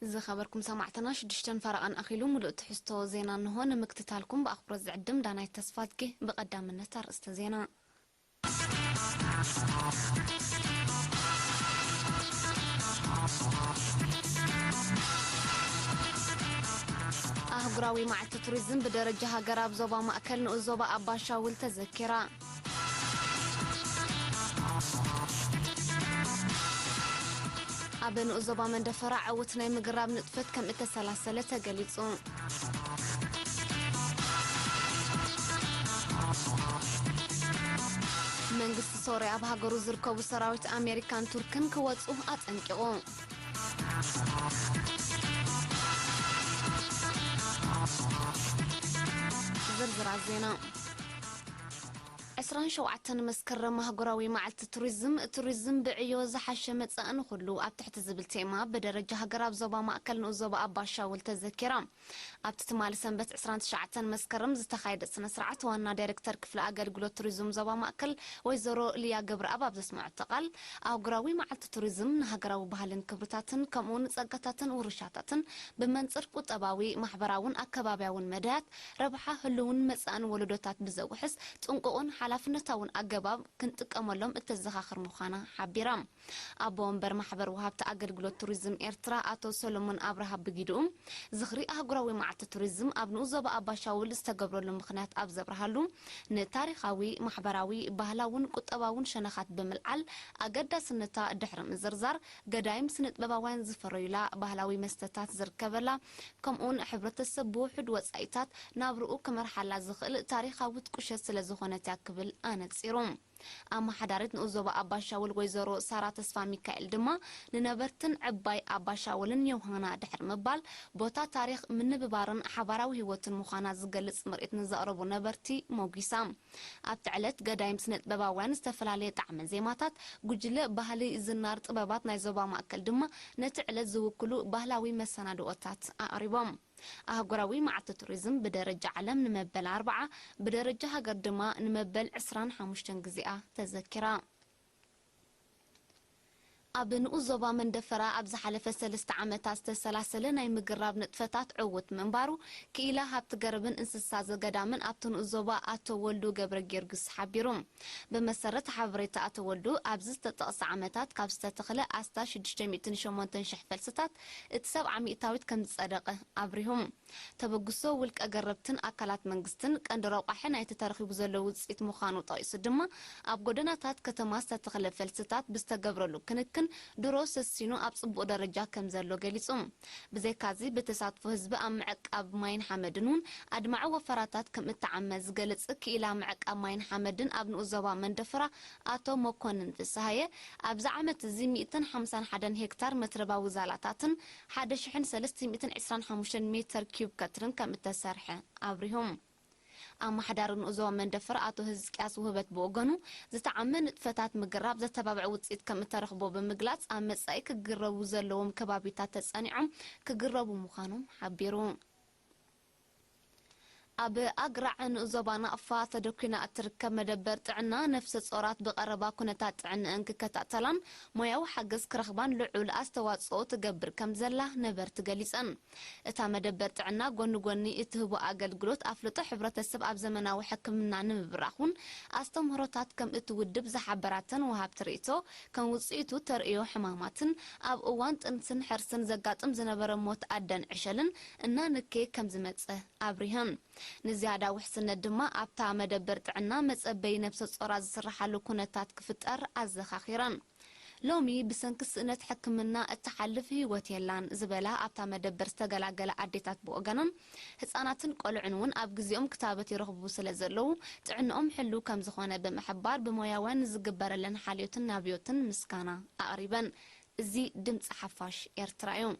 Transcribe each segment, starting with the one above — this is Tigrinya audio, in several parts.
ዝኸበርኩም ሰማዕትና፣ ሽዱሽተን ፈረቓን ኣኺሉ። ሙሉእ ትሕዝቶ ዜና እንሆ። ንምክትታልኩም ብኣኽብሮት ዝዕድም ዳናይት ተስፋዝጊ። ብቐዳምነት ኣርእስተ ዜና። ኣህጉራዊ መዓልቲ ቱሪዝም ብደረጃ ሃገር ኣብ ዞባ ማእከል ንኡስ ዞባ ኣባሻውል ተዘኪራ። ኣብ ንኡስ ዞባ መንደፈራ ዕውት ናይ ምግራብ ንጥፈት ከም እተሰላሰለ ተገሊጹ። መንግስቲ ሶርያ ኣብ ሃገሩ ዝርከቡ ሰራዊት ኣሜሪካን ቱርክን ክወጹ ኣጠንቂቑ። ዝርዝራት ዜና። ዕስራን ሸውዓተን መስከረም ኣህጉራዊ መዓልቲ ቱሪዝም፣ ቱሪዝም ብዕዮ ዝሓሸ መጻኢ ንኹሉ ኣብ ትሕቲ ዝብል ቴማ ብደረጃ ሃገር ኣብ ዞባ ማእከል ንኡስ ዞባ ኣባሻውል ተዘኪራ። ኣብቲ ትማሊ ሰንበት ዕስራን ትሽዓተን መስከረም ዝተኻየደ ስነ ስርዓት ዋና ዳይሬክተር ክፍሊ ኣገልግሎት ቱሪዝም ዞባ ማእከል ወይዘሮ ሊያ ገብረኣብ ኣብ ዘስመዐቶ ቃል፣ ኣህጉራዊ መዓልቲ ቱሪዝም ንሃገራዊ ባህልን ክብርታትን ከምኡ ንጸጋታትን ውርሻታትን ብመንጽር ቁጠባዊ፣ ማሕበራውን ኣከባቢያውን መዳያት ረብሓ ህልውን መጻእን ወለዶታት ብዘውሕስ ጥንቁቕን ሓላፍነታውን ኣገባብ ክንጥቀመሎም እተዘኻኽር ምዃና ሓቢራ። ኣቦ ወንበር ማሕበር ወሃብቲ ኣገልግሎት ቱሪዝም ኤርትራ ኣቶ ሰሎሞን ኣብርሃ ብጊድኡ፣ ዝኽሪ ኣህጉራዊ መዓልቲ ቱሪዝም ኣብ ንኡስ ዞባ ኣባሻውል ዝተገብረሉ ምኽንያት ኣብ ዘብርሃሉ፣ ንታሪኻዊ፣ ማሕበራዊ፣ ባህላውን ቁጠባውን ሸነኻት ብምልዓል ኣገዳስነታ ድሕሪ ምዝርዛር፣ ገዳይም ስነጥበባውያን ዝፈረዩላ፣ ባህላዊ መስተታት ዝርከበላ፣ ከምኡውን ሕብረተሰብ ብውሑድ ወጻኢታት ናብርኡ ክመርሓላ ዝኽእል ታሪኻዊት ቁሸት ስለ ዝኾነት እያ ክብል ኣነጺሩ። ኣመሓዳሪት ንኡስ ዞባ ኣባሻውል ወይዘሮ ሳራ ተስፋ ሚካኤል ድማ፣ ንነበርትን ዕባይ ኣባሻውልን የውሃና ድሕሪ ምባል፣ ቦታ ታሪኽ፣ ምንብባርን ሓባራዊ ህይወትን ምዃና ዝገልጽ ምርኢት ንዘቕረቡ ነበርቲ ሞጒሳ። ኣብቲ ዕለት ገዳይም ስነጥበባውያን ዝተፈላለየ ጣዕመ ዜማታት፣ ጉጅለ ባህሊ ዝናር ጥበባት ናይ ዞባ ማእከል ድማ ነቲ ዕለት ዝውክሉ ባህላዊ መሰናድኦታት ኣቕሪቦም። ኣህጉራዊ መዓልቲ ቱሪዝም ብደረጃ ዓለም ንመበል ኣርብዓ፣ ብደረጃ ሃገር ድማ ንመበል ዕስራን ሓሙሽተን ግዜኣ ተዘኪራ። ኣብ ንኡስ ዞባ መንደፈራ ኣብ ዝሓለፈ ሰለስተ ዓመታት ዝተሰላሰለ ናይ ምግራብ ንጥፈታት ዕዉት ምንባሩ ክኢላ ሃብቲ ገረብን እንስሳ ዘገዳምን ኣብቲ ንኡስ ዞባ ኣቶ ወልዱ ገብረ ጊዮርጊስ ሓቢሩ። ብመሰረት ሓበሬታ ኣቶ ወልዱ፣ ኣብዚ ዝተጠቕሰ ዓመታት ካብ ዝተተኽለ ኣስታት ሽዱሽተ ሚእትን ሸሞንተን ሽሕ ፈልስታት እቲ ሰብዓ ሚእታዊት ከም ዝጸደቐ ኣብሪሁ። ተበግሶ ውልቀ ገረብትን ኣካላት መንግስትን ቀንዲ ረቋሒ ናይቲ ተረኺቡ ዘሎ ውጽኢት ምዃኑ ጠቒሱ ድማ፣ ኣብ ጎደናታት ከተማ ዝተተኽለ ፈልስታት ብዝተገብረሉ ክንክን ድሮ ሰሲኑ ኣብ ጽቡቕ ደረጃ ከም ዘሎ ገሊጹ። ብዘይካዚ፣ ብተሳትፎ ህዝቢ ኣብ ምዕቃብ ማይን ሓመድን እውን ኣድማዒ ወፈራታት ከም እተዓመ ዝገልጽ ክኢላ ምዕቃብ ማይን ሓመድን ኣብ ንኡስ ዞባ መንደፈራ ኣቶ መኮንን ፍስሃየ፣ ኣብዚ ዓመት እዚ ሚእትን ሓምሳን ሓደን ሄክታር መትረባዊ ዛላታትን ሓደ ሽሕን ሰለስተ ሚእትን ዕስራን ሓሙሽተን ሜተር ኪዩብ ከትርን ከም እተሰርሐ ኣብሪሆም። ኣመሓዳሪ ንኡስ ዞባ መንደፈራ ኣቶ ህዝቅያስ ውህበት ብወገኑ፣ ዝተዓመ ንጥፈታት ምግራብ ዘተባብዕ ውፅኢት ከም እተረኽቦ ብምግላፅ፣ ኣብ መፃኢ ክግረቡ ዘለዎም ከባቢታት ተፀኒዖም ክግረቡ ምዃኖም ሓቢሩ። ኣብ ኣግራዕ ንኡስ ዞባ ናቕፋ ተደኲና እትርከብ መደበር ጥዕና፣ ነፍሰ ጾራት ብቐረባ ኩነታት ጥዕንአን ክከታተላን ሞያዊ ሓገዝ ክረኽባን ልዑል ኣስተዋጽኦ ትገብር ከም ዘላ ነበርቲ ገሊጸን። እታ መደበር ጥዕና፣ ጎኒ ጎኒ እትህቦ ኣገልግሎት፣ ኣፍልጦ ሕብረተሰብ ኣብ ዘመናዊ ሕክምና ንምብራኽ እውን ኣስተምህሮታት ከም እትውድብ ዝሓበራተን ወሃብቲ ርእይቶ፣ ከም ውጽኢቱ ተርእዮ ሕማማትን ኣብ እዋን ጥንስን ሕርስን ዘጋጥም ዝነበረ ሞት ኣደን ዕሸልን እናነከየ ከም ዝመጸ ኣብሪሀን። ንዝያዳ ውሕስነት ድማ ኣብታ መደበር ጥዕና መጸበዪ ነብሰ ጾራት ዝስርሓሉ ኩነታት ክፍጠር ኣዘኻኺረን። ሎሚ ብሰንኪ ስእነት ሕክምና እትሓልፍ ህይወት የላን ዝበላ ኣብታ መደበር ዝተገላገላ ኣዴታት ብወገነን፣ ህጻናትን ቆልዑን እውን ኣብ ግዜኦም ክታበት ይረኽቡ ስለ ዘለዉ፣ ጥዕንኦም ሕሉው ከም ዝኾነ ብምሕባር፣ ብሞያውያን ንዝግበረለን ሓልዮትን ናብዮትን ምስጋና ኣቕሪበን። እዚ ድምጺ ሓፋሽ ኤርትራ እዩ።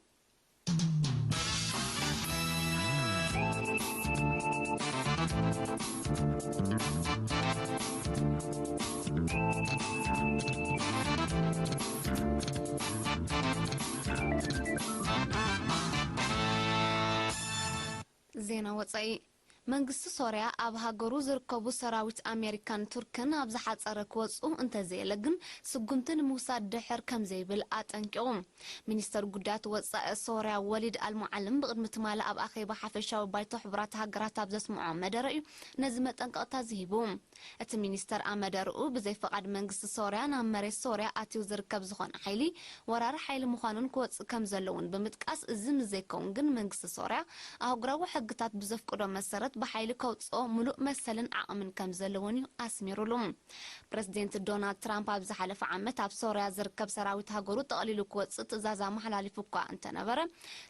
ዜና ወጻኢ። መንግስቲ ሶርያ ኣብ ሃገሩ ዝርከቡ ሰራዊት ኣሜሪካን ቱርክን ኣብ ዝሓጸረ ክወጽኡ እንተዘየለ ግን ስጉምቲ ንምውሳድ ድሕር ከም ዘይብል ኣጠንቂቑ። ሚኒስተር ጉዳያት ወጻኢ ሶርያ ወሊድ ኣልሙዓልም ብቕድሚ ትማሊ ኣብ ኣኼባ ሓፈሻዊ ባይቶ ሕቡራት ሃገራት ኣብ ዘስምዖ መደረ እዩ ነዚ መጠንቀቕታ ዝሂቡ። እቲ ሚኒስተር ኣብ መደርኡ ብዘይ ፈቓድ መንግስቲ ሶርያ ናብ መሬት ሶርያ ኣትዩ ዝርከብ ዝኾነ ሓይሊ ወራሪ ሓይሊ ምዃኑን ክወጽእ ከም ዘለውን ብምጥቃስ፣ እዚ ምስ ዘይከውን ግን መንግስቲ ሶርያ ኣህጉራዊ ሕግታት ብዘፍቅዶ መሰረት ብሓይሊ ከውጽኦ ምሉእ መሰልን ዓቕምን ከም ዘለዎን እዩ ኣስሚሩሉ። ፕረዚደንት ዶናልድ ትራምፕ ኣብ ዝሓለፈ ዓመት ኣብ ሶርያ ዝርከብ ሰራዊት ሃገሩ ጠቕሊሉ ክወጽእ ትእዛዝ ኣመሓላሊፉ እኳ እንተነበረ፣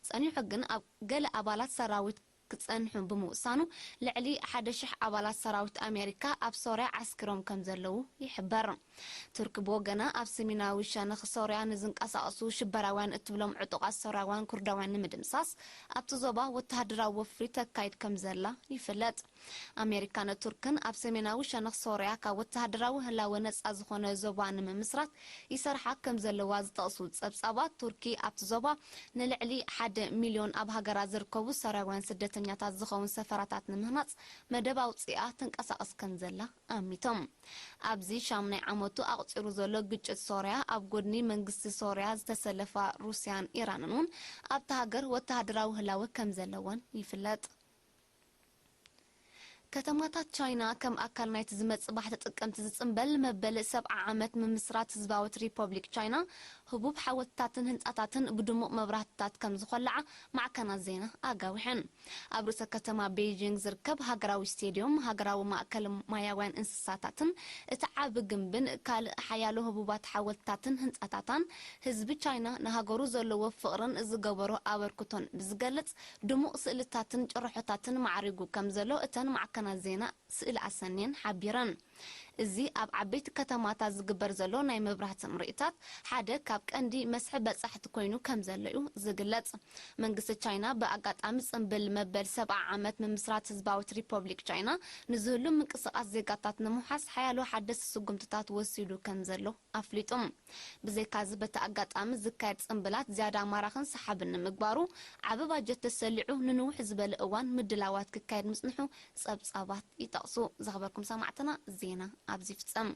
ጸኒሑ ግን ኣብ ገለ ኣባላት ሰራዊት ክጸንሑ ብምውሳኑ፣ ልዕሊ ሓደ ሽሕ ኣባላት ሰራዊት ኣሜሪካ ኣብ ሶርያ ዓስኪሮም ከም ዘለዉ ይሕበር። ቱርኪ ብወገና ኣብ ሰሜናዊ ሸነኽ ሶርያ ንዝንቀሳቐሱ ሽበራውያን እትብሎም ዕጡቓት ሶርያውያን ኩርዳውያን ንምድምሳስ ኣብቲ ዞባ ወተሃደራዊ ወፍሪ ተካይድ ከም ዘላ ይፍለጥ። ኣሜሪካን ቱርክን ኣብ ሰሜናዊ ሸነኽ ሶርያ ካብ ወተሃደራዊ ህላወ ነጻ ዝኾነ ዞባ ንምምስራት ይሰርሓ ከም ዘለዋ ዝጠቕሱ ጸብጻባት፣ ቱርኪ ኣብቲ ዞባ ንልዕሊ ሓደ ሚልዮን ኣብ ሃገራ ዝርከቡ ሶርያውያን ስደተኛታት ዝኸውን ሰፈራታት ንምህናጽ መደብ ኣውጺኣ ትንቀሳቐስ ከም ዘላ ኣሚቶም። ኣብዚ ሻምናይ ዓመቱ ኣቑጺሩ ዘሎ ግጭት ሶርያ፣ ኣብ ጎድኒ መንግስቲ ሶርያ ዝተሰለፋ ሩስያን ኢራንን እውን ኣብታ ሃገር ወተሃደራዊ ህላወ ከም ዘለወን ይፍለጥ። ከተማታት ቻይና ከም ኣካል ናይቲ ዝመጽእ ባሕቲ ጥቅምቲ ዝጽንበል መበል ሰብዓ ዓመት ምምስራት ህዝባዊት ሪፖብሊክ ቻይና፣ ህቡብ ሓወልትታትን ህንጻታትን ብድሙቕ መብራህትታት ከም ዝኾላዓ ማዕከናት ዜና ኣጋዊሐን። ኣብ ርእሰ ከተማ ቤይጂንግ ዝርከብ ሃገራዊ ስቴድዮም፣ ሃገራዊ ማእከል ማያውያን እንስሳታትን እቲ ዓቢ ግንብን ካልእ ሓያሎ ህቡባት ሓወልትታትን ህንጻታታን፣ ህዝቢ ቻይና ንሃገሩ ዘለዎ ፍቕርን ዝገበሮ ኣበርክቶን ብዝገልጽ ድሙቕ ስእልታትን ጭርሖታትን ማዕሪጉ ከም ዘሎ እተን ማዕከናት ዜና ስእሊ ኣሰንየን ሓቢረን። እዚ ኣብ ዓበይቲ ከተማታት ዝግበር ዘሎ ናይ መብራህቲ ምርኢታት ሓደ ካብ ቀንዲ መስሕብ በጻሕቲ ኮይኑ ከም ዘሎ እዩ ዝግለጽ። መንግስቲ ቻይና ብኣጋጣሚ ጽንብል መበል ሰብዓ ዓመት ምምስራት ህዝባዊት ሪፖብሊክ ቻይና ንዝህሉ ምንቅስቓስ ዜጋታት ንምውሓስ ሓያሎ ሓደስቲ ስጉምትታት ወሲዱ ከም ዘሎ ኣፍሊጡ። ብዘይካዚ በቲ ኣጋጣሚ ዝካየድ ጽንብላት ዝያዳ ማራኽን ሰሓብን ንምግባሩ ዓቢ ባጀት ተሰሊዑ ንንውሕ ዝበለ እዋን ምድላዋት ክካየድ ምጽንሑ ጸብጻባት ይጠቕሱ። ዝኸበርኩም ሰማዕትና ዜና ኣብዚ ይፍጸም።